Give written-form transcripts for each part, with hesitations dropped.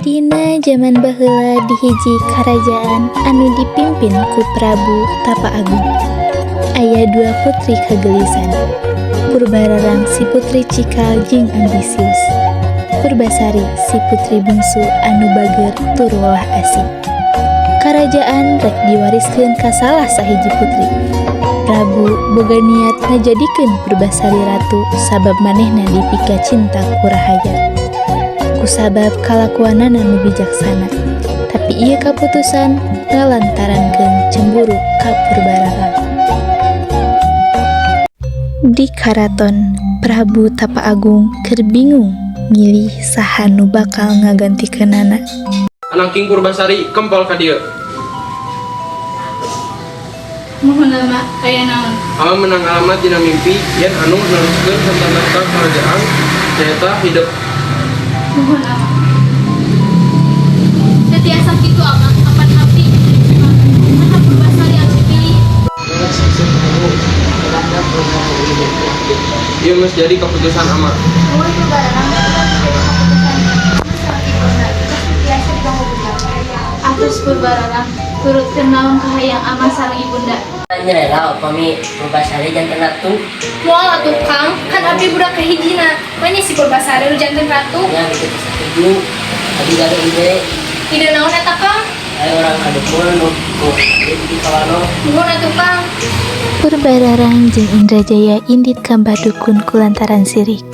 Dina jaman baheula di hiji karajaan anu dipimpin ku Prabu Tapa Agung. Aya dua putri kageulisan. Purbararang si putri cikal jeung ambisius. Purbasari si putri bungsu anu bager tur welah asih. Karajaan rek diwariskeun ka salah sahiji putri. Prabu boga niat ngajadikeun Purbasari ratu sabab manehna dipika cinta ku rahayat. Kusabab kalakuanana nu bijaksana. Tapi ieu kaputusan ngalantarankeun cemburu ka Purbararang. Di karaton, Prabu Tapa Agung keur bingung milih saha nu bakal ngagantikeunana. Anangking Purbasari, kempal ka dieu. Muhun, Ama, aya naon? Ama menang alamat dina mimpi yen anu neruskeun sarta tahta kerajaan nyaeta hidep. Muhun, Ama. Teu tiasa kitu, Ama, kapan abdi Naha Purbasari anu dipilih? Ieu geus jadi keputusan Ama. Muhun, Purbararang, eta geus jadi kaputusan Ama sareng ibunda, tos teu tiasa diganggu gugat. Atos, Purbararang, turutkeun naon kahayang Ama sareng ibunda. Nyerela upami Purbasari janten ratu. Moal atuh, Kang, kan abdi budak kahijina. Manya si Purbasari nu janten ratu. Nya gitu setuju. Abdi gaduh ide. Ide naon eta, Kang? Ayo urang ka dukun nu di kawano. Muhun atuh, Kang. Purbararang jeung Indrajaya indit ka Mbah Dukun kulantaran sirik.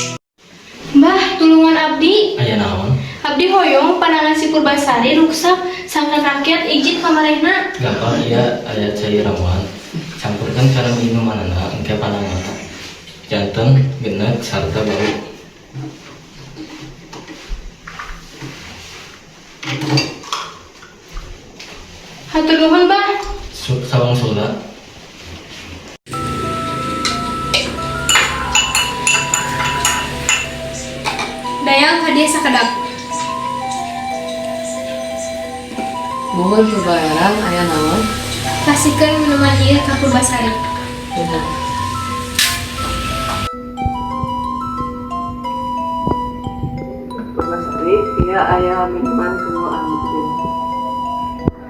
Mbah, tulungan abdi. Aya naon? Abdi hoyong panangan si Purbasari ruksak sangkan rakyat ijid ka manehna. Gampang, iya aya cai ramuan. Campurkan sareng minumanana, engke pananganna janten geneg sarta bau. Hatur nuhun, Bah. Sawangsula. Dayang, ka dieu sakedap. Muhun, Purbararang, aya naon? Pasihkeun minuman ieu ka Purbasari. Bener. Purbasari, ieu aya minuman kanggo anjeun.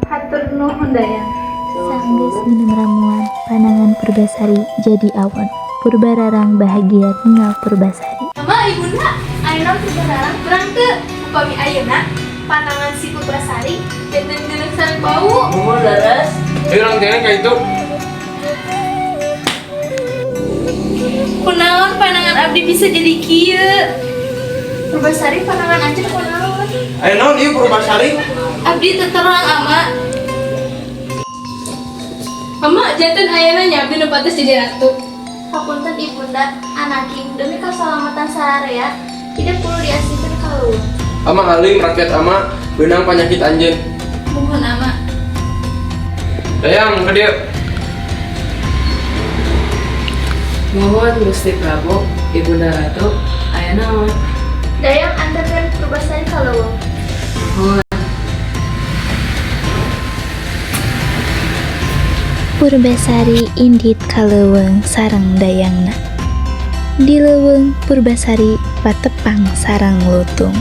Hatur nuhun, Dayang. Sanggeus minum ramuan, panangan Purbasari jadi awon. Purbararang bahagia ningal Purbasari. Ama, ibunda, ayeuna Purbararang terang teu? Upami ayeuna panangan si Purbasari janten geneg sareng bau. Muhun, leres. Ayo urang teh ka itu. Kunaon panangan abdi bisa jadi kieu? Purbasari, panangan anjeun kunaon? Aya naon ieu, Purbasari? Abdi teu terang, Ama. Ama, janten ayeuna nya abdi nu pantes jadi ratu. Hapunten ibunda, anaking demi keselamatan sararea tidak perlu diasingkeun ka leuweung. Ama alim, rakyat Ama beunang panyakit anjeun. Muhun, Ama. Dayang, ka dieu. Muhun, Gusti Prabu, Ibunda Ratu, aya naon? Dayang, anterkeun Purbasari ka leuweung. Muhun. Purbasari indit ka leuweung sareng dayangna. Di leuweung, Purbasari patepang sareng lutung.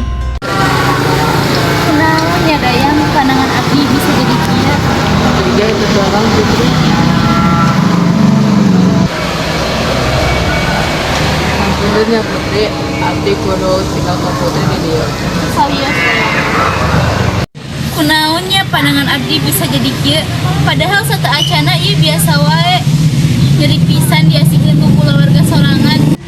Kunaon ya, Dayang, panangan abdi bisa jadi kieu? Tiga itu terang, Putri. Punten nya, Putri, abdi kudu tinggalkeun Putri di dieu. Sawios. Kunaon nya pandangan abdi bisa jadi kieu, padahal sateuacanna ieu biasa wae. Nyeri pisan diasingkeun ku kulawarga sorangan.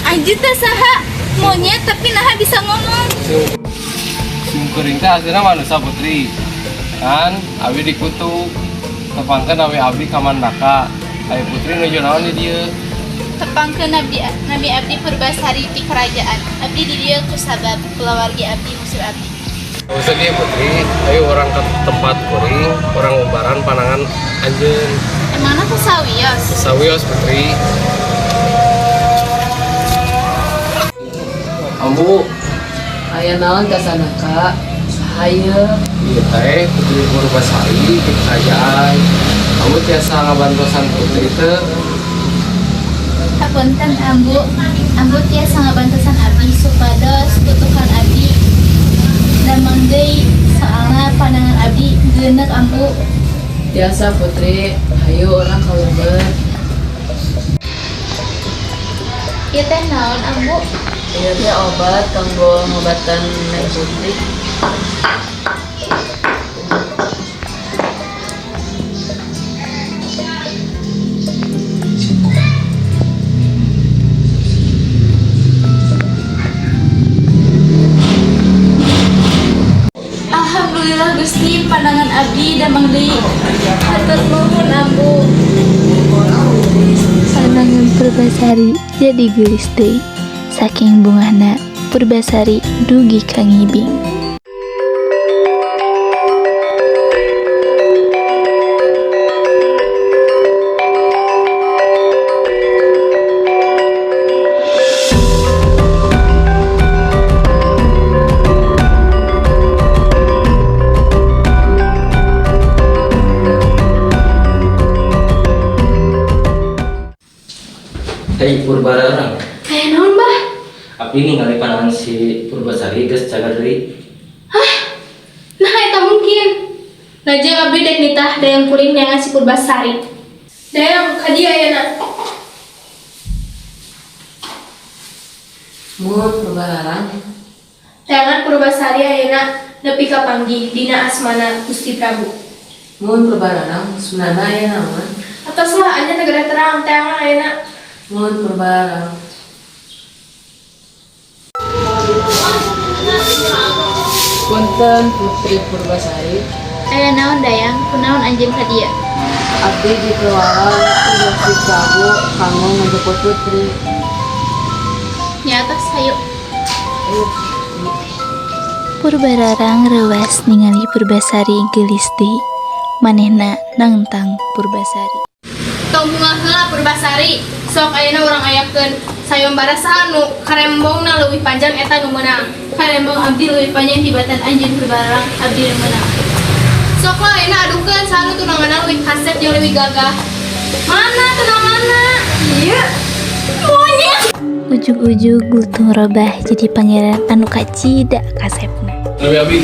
Anjeun teh saha? Monyet, tapi naha bisa ngomong? Simkuring teh aslina manusia, Putri. Kan abi dikutuk. Tepangkeun nami abdi Kamandaka. Ayo, Putri nuju naon di dieu? Tepangkeun abdi, nami abdi Purbasari ti kerajaan. Abdi di dieu kusabab kulawargi abdi ngusir abdi. Usah dia, Putri, ayo urang ke tempat kuring, urang umbaran panangan anjeun. Emangna ku sawios? Sawios, Putri. Ambu. Aya naon, Kasanaka? Saha ieu? Ieu teh Putri Purbasari ti kerajaan. Ambu tiasa ngabantosan Putri teu? Hapunten, Ambu, Ambu tiasa ngabantosan abdi supados kutukan abdi damang deui, soalna pandangan abdi geuneuk, Ambu. Tiasa, Putri, hayu urang ka leuweung. Ieu teh naon, Ambu? Ieu teh obat kanggo ngobatan Neng Putri. Alhamdulillah, Gusti, pandangan abdi damang deui. Hatur nuhun, Ambu. Panangan Purbasari jadi geulis deui. Saking bungahna, Purbasari dugi ka ngibing. Hei, Purbararang. Aya naon, Bah? Abdi ningali panangan si Purbasari geus cagar deui. Nah, eta mungkin. Lajeng abdi dek nitah dayang kuring neangan si Purbasari. Dayang, ka dieu ayeuna. Muhun, Purbararang. Tayangan Purbasari ayeuna nepi ka panggih dina asmana Gusti Prabu. Muhun, Purbararang, sundana aya naon? Atos lah, anjeun negara terang tayangan ayeuna. Muhun, Purbararang. Punten, Putri Purbasari. Aya naon, Dayang? Kunaon anjeun ka dieu? Abdi dipiwala ku Gusti Prabu kanggo ngajemput Putri. Nya, atos, hayu. Ayo. Purbararang reuwas ningali Purbasari geulis deui. Manehna nangtang Purbasari. Tong bungah heula, Purbasari. Sok ayeuna urang ayakeun sayembara, saha nu karembongna leuwih panjang eta nu meunang. Karembong abdi leuwih panjang tibatan anjeun, Purbararang, abdi nu meunang. Sok lah, ayeuna adukeun saha nu tunanganna leuwih kasep jeung leuwih gagah. Mana tunanganna? Ieu. Monyet. Ujug-ujug lutung robah jadi pangeran anu kacida kasepna. Nami abi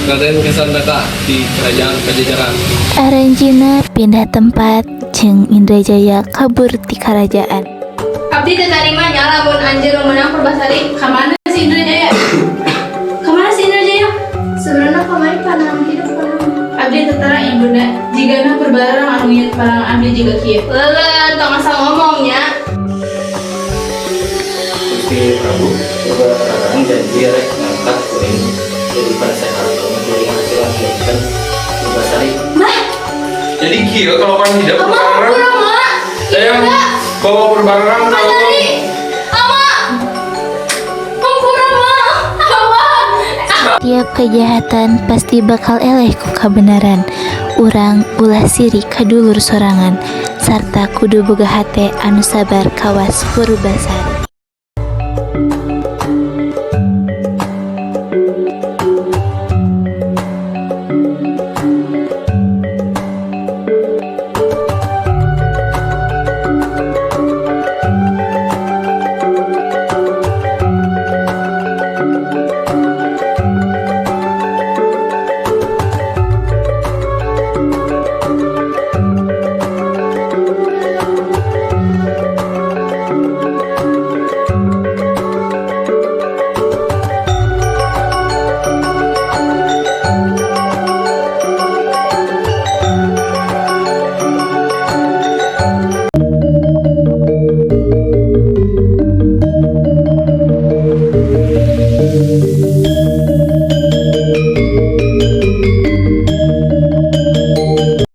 Raden Kasandaka di Kerajaan Pajajaran. Aranjeunna pindah tempat jeung Indrajaya kabur ti karajaan. Abdi teu tarima nya lamun anjeun nu meunang, Purbasari. Kamana si Indrajaya? Kamana si Indrajaya? Sebenarnya kamari panangan hidup panangan. Abdi teu terang, Ibunda. Jigana Purbararang anu nyieun panangan abdi jiga kieu. Leuleuh, tong asal ngomong nya. Gusti Prabu, Purbararang janji rek ngangkat kuring jadi penasehat lamun kuring hasil ngahidupkeun Purbasari. Jadi kieu kalau kan hidup Ama, Purbararang. kurang ma. Dayang, bawa Purbararang kalau Purbasari. Ama. Ampura ma. Ama. Tiap kejahatan pasti bakal eleh ku kabenaran. Urang ulah sirik ka dulur sorangan sarta kudu boga hate anu sabar kawas Purbasari.